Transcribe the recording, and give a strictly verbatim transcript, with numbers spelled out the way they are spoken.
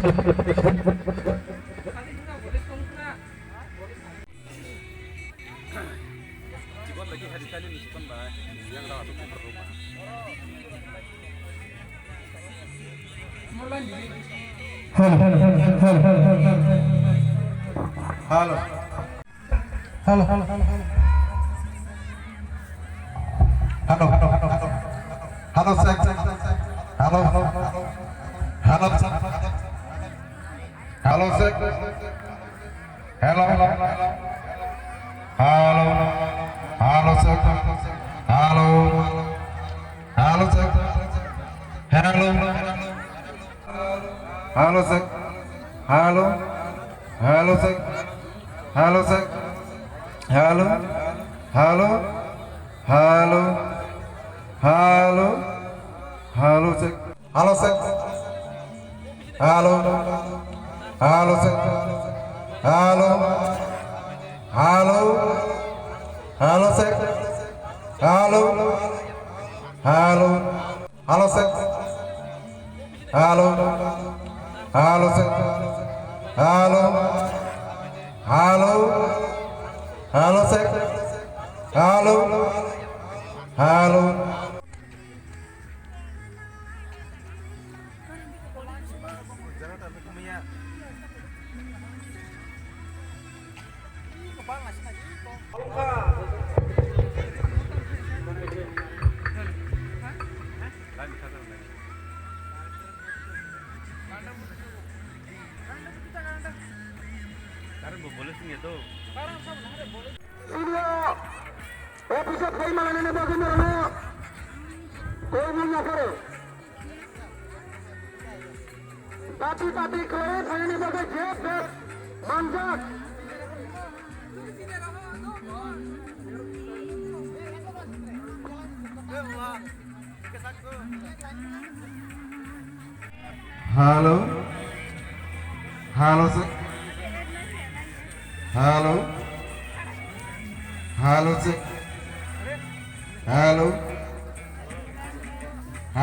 Hello, hello, hello, hello. Hello. Hello, hello, hello, hello. Hello, hello, hello, hello. Hello, check. Hello, hello, hello. Hello, check. Hello, check. Hello, hello, hello. Hello, hello, check. Hello, hello, check. Hello. Hello, check. Hello. Hello, check. Hello, check. Hello. Hello. Hello. Hello. Hello, check. Hello, check. Hello. Hello, check. Hello. Hello. Hello, check. Hello. Hello. Hello, check. Hello. Hello, check. Hello. Hello. Hello, check. Hello. Hello. Sini, office-o phai manani bagwi norokno koi manya pharo. Dati dati khlaiwi phainani bagwi je bek manjak. Hello. Hello, sir. Hello. Hello, sir. Hello.